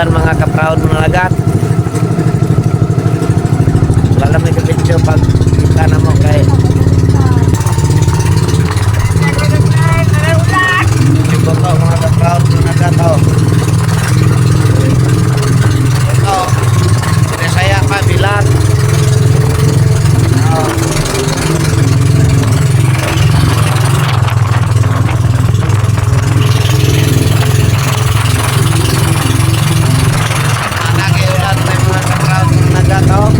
Ulan, mga kaproud, mga lagat. Wala may kapitso pag kita na mo kay Ito mga kaproud, mga lagat, oh. Ito. Sinisaya pa bilang. Oh. Nakiulan may mga kaproud, mga lagat, oh.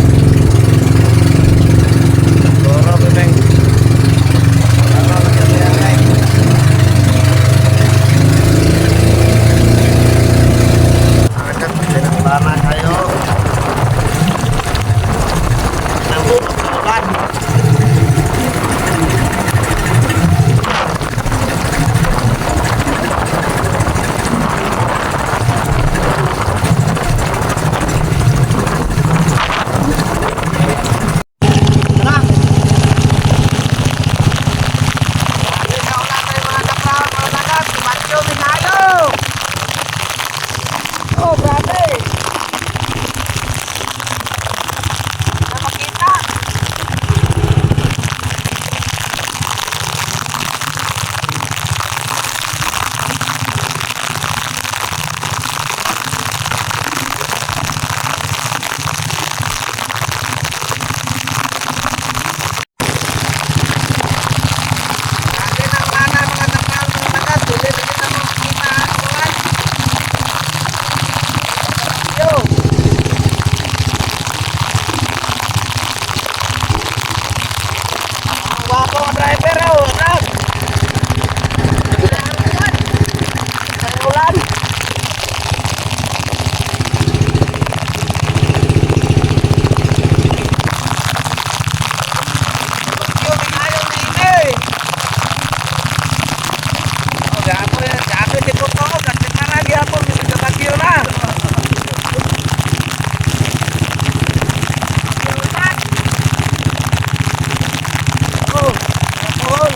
Siguro, bibeng. Ano, maganda yan, eh. Pinakbana kayo. Nang ulan. Na. Ikaw na tayo, mga kapra, mga lagat. Matyo, minayo. Oh, grabe. Na makita. Grabe na mana, mga kapra, mga lagat. Dili na kita makita ang ulan. Yo. Ang gwapo ang driver, oh. Anak. Ang ulan. Bagyo, minayo na ini. Oh, gago yan. Gago, di ko to. Kasi na gyapon, bisag ka bagyo na. Oh, oh.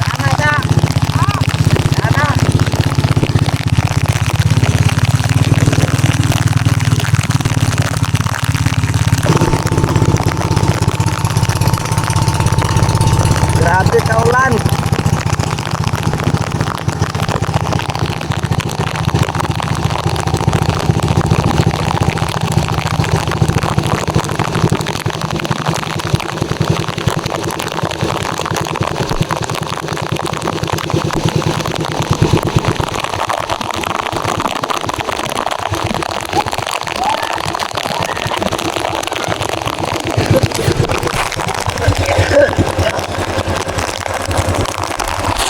Dana na. Dana. Grabe ka ulan.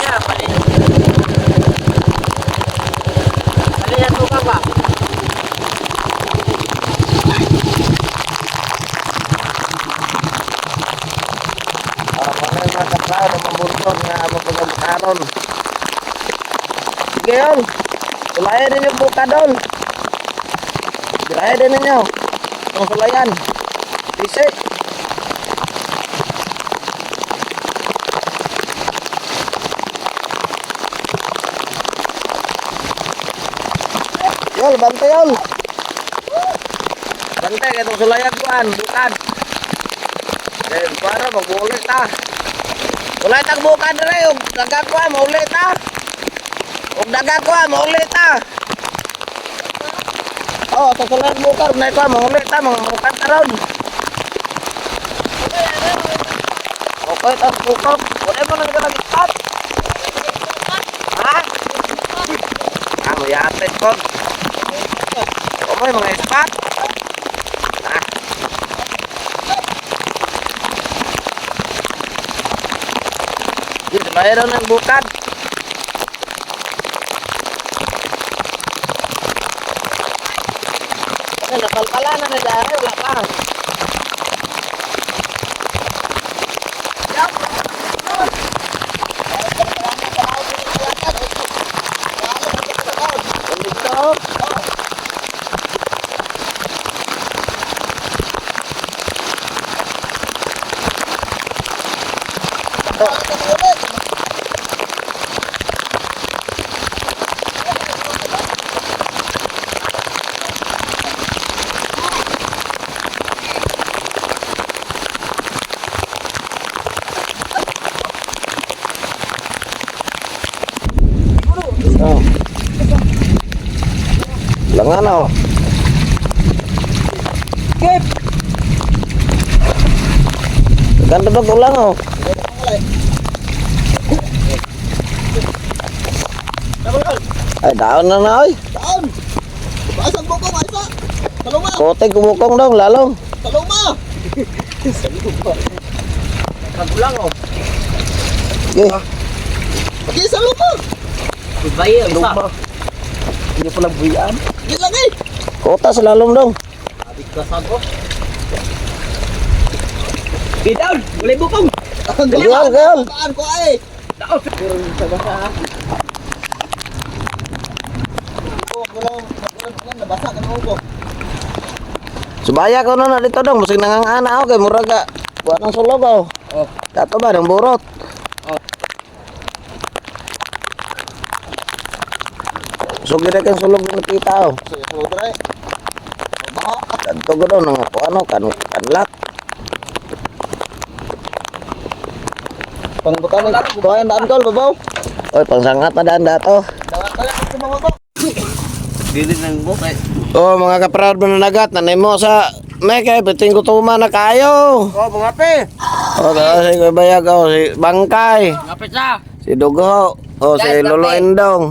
Yeah, pali. Pali yan tuka ba? Ah, para mga kaplano, mabuntot nga mapagkaroon. Sige yun. Sulayan ninyo buka doon. Sulayan din ninyo. Itong sulayan. Tisi. Yol, bantay yol. Bantay, itong sulayan kuan, bukad. Eh, para mag-ulit ta. Wala tag bukad dere og daga ko mauli ta. Og daga ko mauli ta. Oh, tutulan bukad na ko mauli ta, mga bukad ta ron. Palit ang bukok. Wala mo nang galang ispat. Ha? Ah, mayatin ko. Omoy, mga ispat. Ah. Dito, mayroon ng bukad. Kasi napalpala na na dahil, wala pa. Dito. Oh. Langan oh. Kip! Ganda ba ulang oh. Ay, daon na na oy. Taon! Baasang bukong, ay pa! Saluma! Kote kumukong dong, lalong. Saluma! Kagulang oh. Okay. Di saluma! Goodbye, isa. Hindi pala buyan. Di lang eh! Kota sa lalong dong. Abig ka sago. Be down! Walay bukong! Ang Gagal, gagal. Paan ko ay! Dao! Pero sa basa ha. Gulang, gulang, gulang, nabasa ka naman ko. Subaya ko na na dito dong, musig nangangana ako kay murag ka. Buhat ng sulog oh. Oh. Dato ba ng burot? Oh. Sugi na kang sulog ng nakita oh. Sige, sulod rin. Baha. Kadto ko daw nang ako ano kan kanlat. Pangbutan ng kuhain daan kol, babaw. Oy, pangsangat na daan dato. Dangan tayo kung mga ko. Dili nang bukay. Oh, mga kaproud mananagat, nanay mo sa Meke, biting gutuma na kayo. Oh, mga pe! Oh, tapos si Kuya Bayag, oh, si Bangkay, Ngapit na! si Dugo, oh, si Guys, Lolo kape. Endong.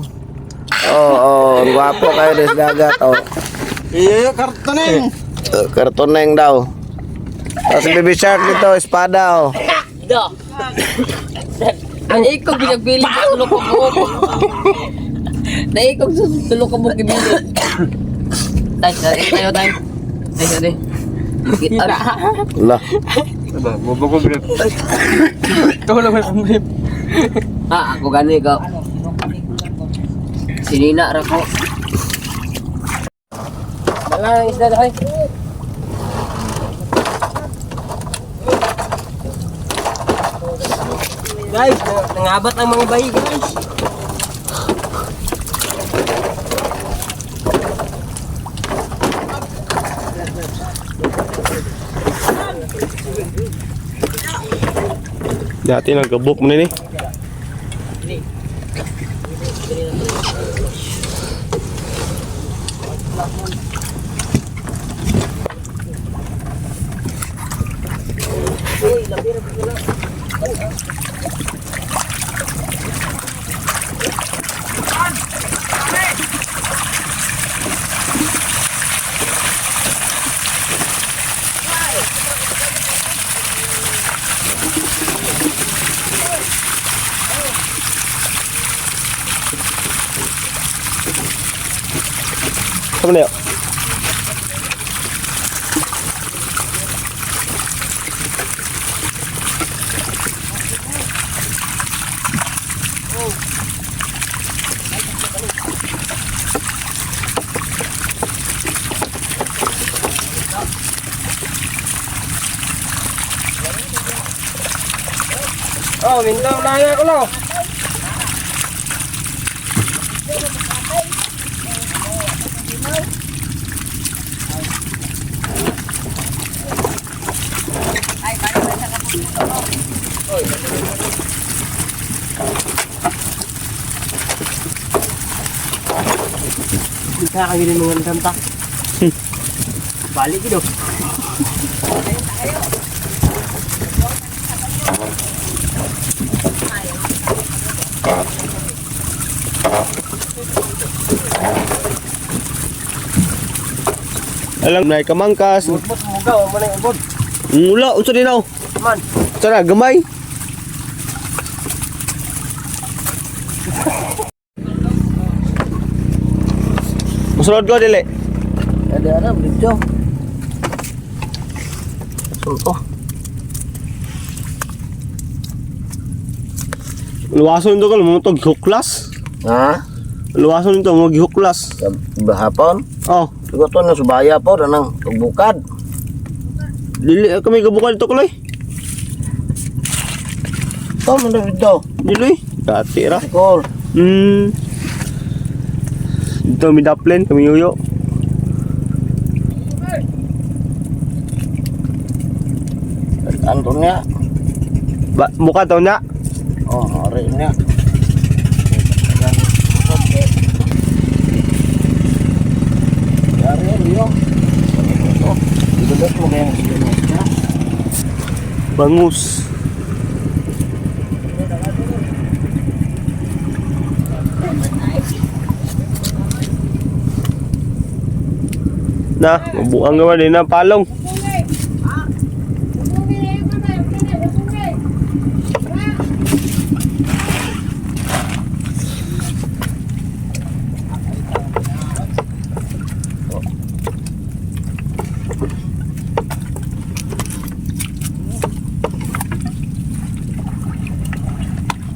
Oh, oh, ang gwapo kayo des dagat, oh. Iya, kartonin. Kartoneng daw. Tapos si Baby Shark dito, espada, oh. Do! Naikog binagbili sa tulo ko buhok. Naikog sa tulo ko buhok ibili. Tay, tay, tayo, tay. Tay, tay. Kita. Lah, Ah, ako gani ko. Sinina ra ko. Wala isda tay. Guys, nangabat ang mga bayi, guys. Dati nagkabuk mo nini. Sama na yun. Oh, mintaw na nga ko lang. Bisa kayo ng mga danta. Balik gitu. Alam na kamangkas. Mutmut mugaw mo na ubod. Mula unsa din aw? Man. Tara gamay. Musulod ko dili. Ada ana dito. Sulto. Luwason nito ko mo to gihuklas. Ha? Luwason nito mo gihuklas. Bahapon. Oh, Sigo to na subaya po anang pagbukad. dili kami gabukal dito kuloy. To man dito. Dili. Dati ra. Kol. Dito mi daplen kami yuyo. Anton niya. Ba, mukha daw na. Oh, ari niya. Yari yan, yo. Dito mo kaya. Bangus. Na, mabuang gawa din na palong.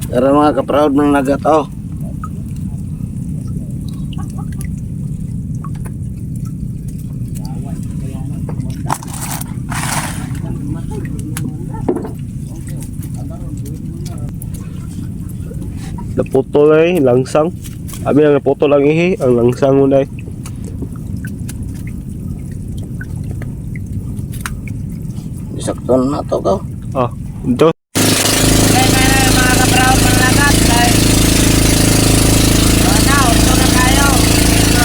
Tara mga kaproud ng nagat oh. Naputol ay, langsang. Abi lang naputol ang ihi, ang langsang mo na eh. Isakton na to ko. Ah, ito. Okay, meron mga kaproud mga nagat. Kay Wala, usto na kayo. So,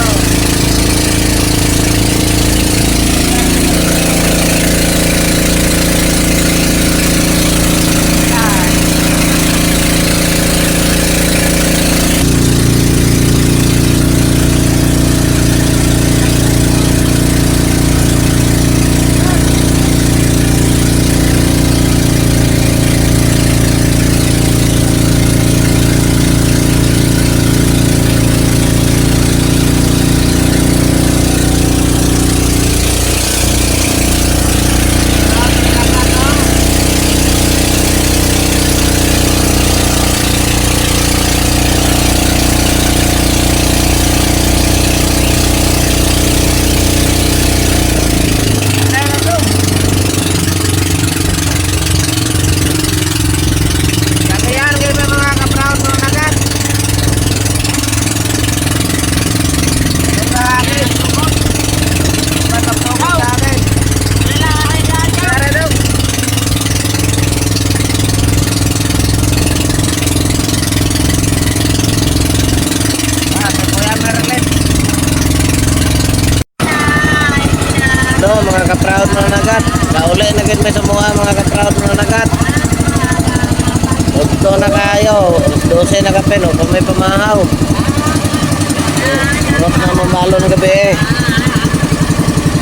Kakayan kayo mga kaproud mga nagat. Sa akin. Mataptokot sa akin. Tara daw. Ah, kay Kuya Merlin. No, mga kaproud mga nagat. Kauli na gid may sa mga mga kaproud mga nagat. Udto na kayo. Alas 12 na kape no, kung may pamahaw. Huwag na mamalo ng gabi eh.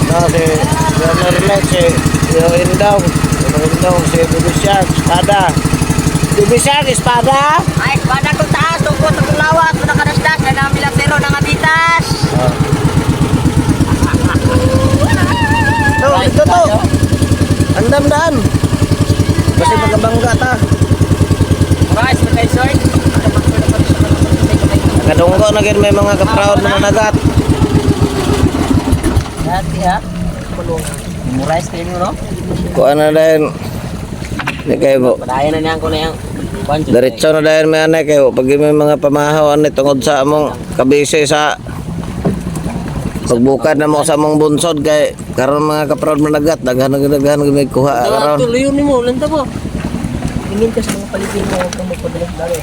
No, si Kuya Merlin, si Kuya Indaw. Kuya Indaw, si Bibisyak, Espada. Bibisyak, Espada! Ay, bada kong taas, tungkol sa kulawas, kung nakadasdas, na namin lang zero, nangabitas. No, ito to. Andam daan. Kasi magkabangga ta. Guys, matay sir. Nakadunggo na gid may mga kaproud mga nagat. Dati ha. Memorize kayo nyo, no? Kuan na dayon. Ni kay bo. Padayon na niyan ko na yung Diretso na dayon may anay kay pag may mga pamahaw ani tungod sa among kabisi sa pagbukad na mo sa among bunsod kay karon mga kaproud mga nagat daghan na daghan may kuha karon. Tuloy yun mo, lanta mo. Tingin ka sa mga paligid mo, huwag kang magpadala-dala.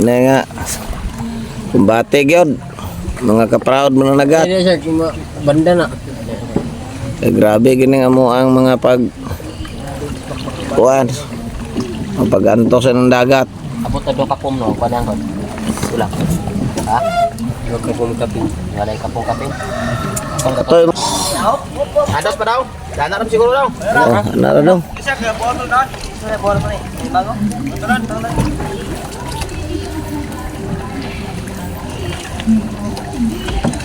Ni nga. Kumbate gyud mga kaproud mga nagat. Hindi sir, kuma banda na. Eh, grabe gini nga mo ang mga pag kuan ang pag-antos ng dagat. Abot na do kapom no, kuan ang kon. Sula. Ha? Do kapom kapin. Walay kapong kapin. Kon Atoy. Ados pa daw. Dana ram siguro daw. Oh, nara daw.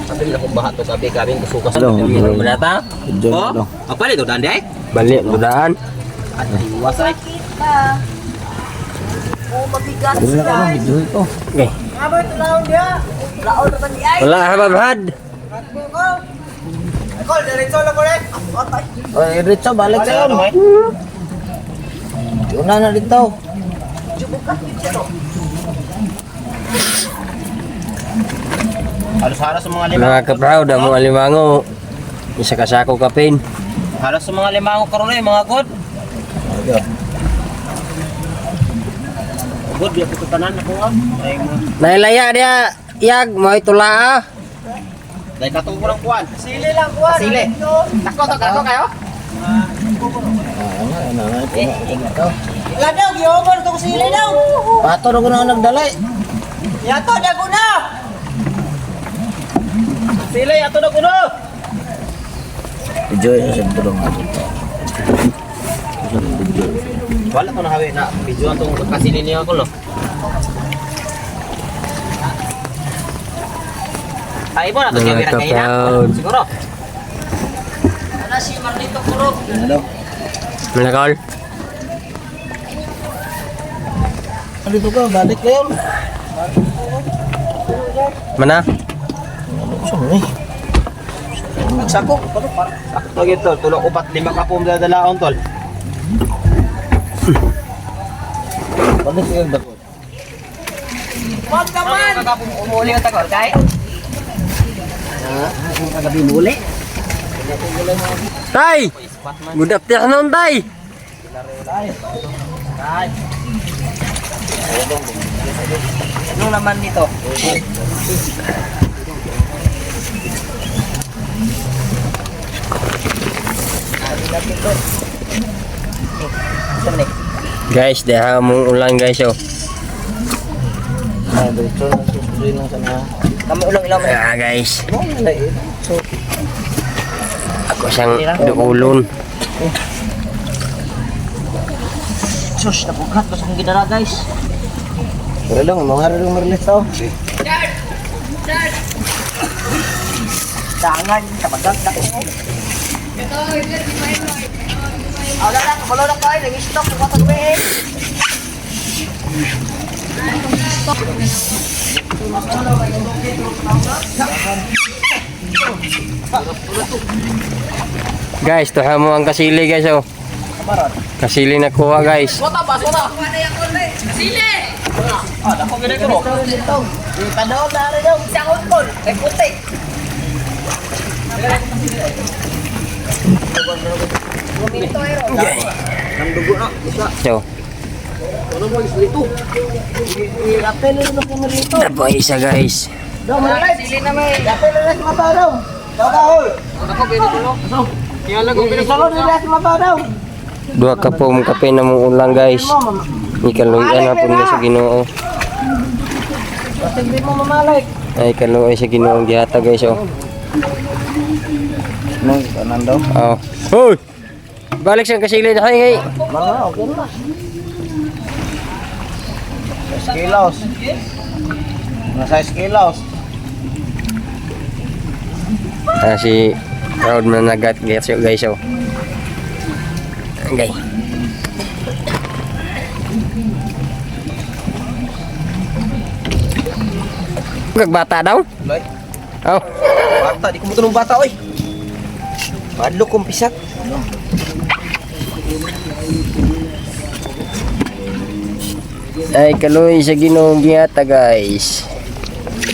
Sabi nila kung baha to gabi gabi kasukas. Hello. Wala ta? Video Oh, daw. apa dito dandi ay? Balik dudaan. Iwasay. Dili na ka video ito. Okay. Wala ha Brad. Oy, diretso balik sa yon. Una na dito. Halos-halos sa mga lima. Mga ka-proud ang mga limango. Isa ka sako kapin. Halos sa mga limango karon eh, mga god. God, biya ko tanan ako nga. Ay mo. Nailaya dia yag mo itula ah. Dai katong ko lang kuan. Sili lang kuan. Sili. Dako to, dako kayo. Wala daw, giobor tong sili daw. Pato na ko na nagdalay. Yato dago na. Sili ato na kuno. Video yun sa tulong ato. Wala ko na hawi na video atong kasili niya ako no. Ay mo na to Mga kaya kay na. ka-proud. Siguro. Ana si Marlito Kurog. Ano? Malakol. Dito ka, balik na yun. Mana? Saan ni? Sako. Sakto gyud tol, tulo upat lima ka pum dadalaon tol. Balik na yun dako. Wag naman. Umuli ang tagol kay. Kagabi muli. Tay! Good afternoon, tay! Ano naman nito? Guys, diha mong ulan guys oh. Ay, diretso na susunod lang sa na. Kami ulang ilaw man. Ah guys, Ano na eh. So, ako siyang duulon. Sus, nabugat ko sa akong gidara guys. pero lang, mga rin marilis tao. Dangan, tabagang dako. Wala na, kabalo na kayo, nag-stop, bukat ang eh. Guys, tuha mo ang kasili guys oh. Kasili na kuha guys. Sota ba, sota. Sili! Ah, dako gyud ko. Panood na rin daw, isang utol, kay putik. So, Apel na ko marito. tapos isa guys. Daw, marilis. Sili na may. Apel na sa maba daw. Daw ka hol. Dako gyud ko. Kaya lang ko Isalod na sa maba daw. Duha ka po mong kape na mong ulan guys. Ikaluyan na po niya sa Ginoo. Basig di mo mamalik. Ay kaluoy sa Ginoo ang gihata guys oh. Ano, kanan daw? Oh. Hoy! Balik siyang kasili na kay. Mga, okay na. 6 kilos. Mga 6 kilos. Ah, si proud man nagat guys oh, guys oh. Okay. Kagbata daw? Loy. Oh. Bata, di ko mo tunong bata oy. Madlok kong pisak. Ay kaluoy sa Ginoo gihata guys.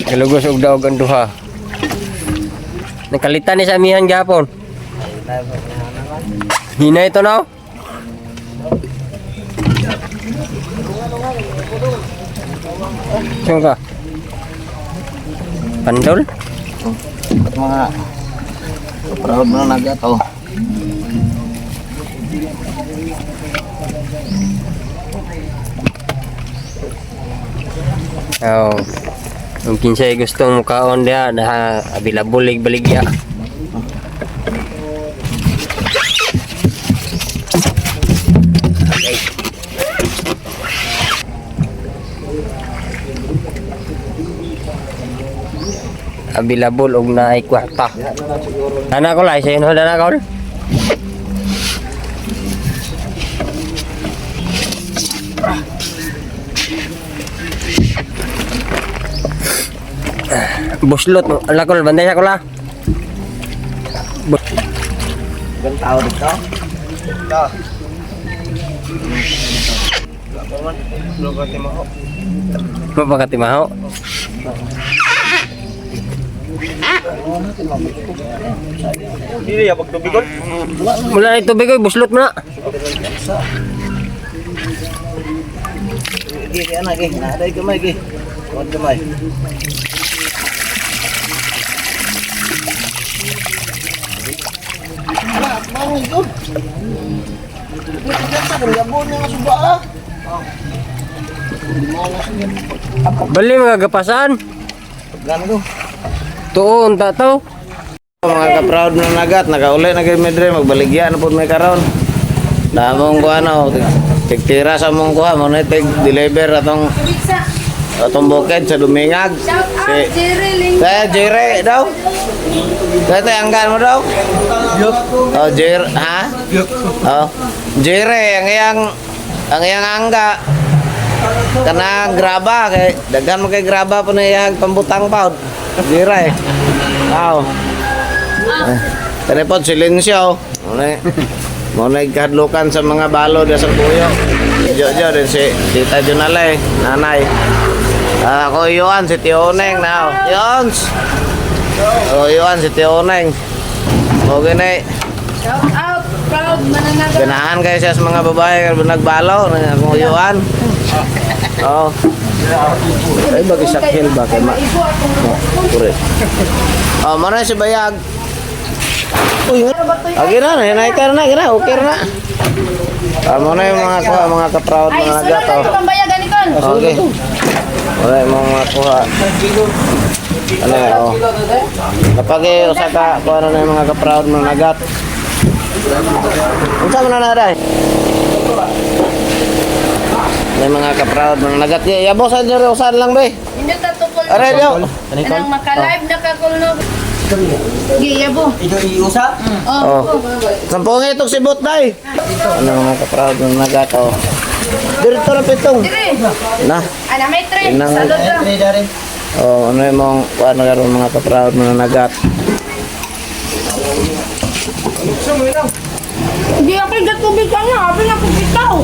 Kalugos og daog ang duha. Nakalitan ni sa amihan gihapon. Hina ito na. Saan ka? Pandol? At mga proud mo na nagat oh. Oh. Kung kinsay gustong mukaon diha, daha available ig baligya. Okay. Available og naay kwarta. Ana ko lai sayo na ko. Buslot mo. Ala ko bantay sa ko la. Gan tao dito. Dito. Wala pa man. Wala ka timaho. Mapakatimaho. Dili ya pagtubigon. Wala na tubig oy, buslot mo na. Gi kaya na gi. Naaday gamay gi. Kuwan gamay. Bali mga gapasan. Gano ko. Tuon ta to. Mga ka-proud na nagat, nakauli na kay Medre, magbaligya na po may karon. Damong kuha na, tigtira sa mong kuha, mo na tig deliver atong atong bukid sa Dumingag. Shout out, Si Jerry Ling. Kaya Jerry daw. Kaya tayo anggan mo daw. Oh, Jerry, ha? Oh, Jerry, ang iyang angga. Kana graba kay daghan mo kay graba po na iyang pambutang pa. Jerry. Wow. Kani po silensyo. Mo na kadlukan sa mga balo da sa puyo. Jojo din si Tita Junale, nanay. Ah, ako Yuan, si Tio Neng now. Yons. Oh, Yuan, si Tio Neng. Okay na. Shout out, proud mananaga. Ganahan kayo siya sa mga babae kaya nagbalo na akong Yuan. Oh. Ay bagay sa hill ba kay ma. Ibo akong Pure. Oh, mo na si Bayag. Uy, okay na, hinay ka na, gina, okay na. Ah, mo na yung mga kuha, mga ka-proud, Ay, mga sulod gato. na itong bayagan ni Kon. Okay. Wala yung mga kuha. Ano yan, oh. Kapag eh, usa ka, kuha na yung mga ka-proud mga nagat. Unsa man na naday? May mga ka-proud mga nagat. Yabo sa inyo, usan lang be. Hindi ta tukol. Aray, yo. Anang maka-live na ka kulno. Giya bo. Ito iusa. Oh. Oh. Sampung itong sibot day. Ano mga ka-proud mga nagat, oh. Dirito na pitong. Dire. Na. Ana may tre. Inang- Salud ra. Oh, ano yung mga kuha na karon mga ka-proud mga nagat. Di ako gatubig ka nga, abi na kubitaw.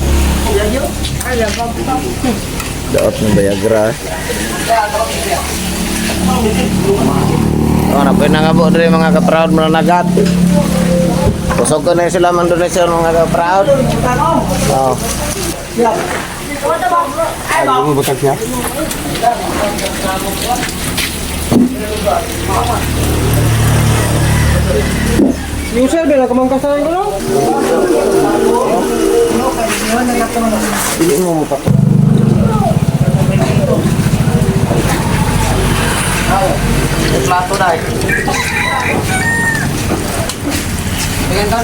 Daot ng Viagra. Oh, napoy na nga po diri mga ka-proud mga nagat. Kusog ko na sila man donasyon mga ka-proud. Oh. User ba kamangkasan ko no? Dili mo mo pa. Plato na. Tingnan ka.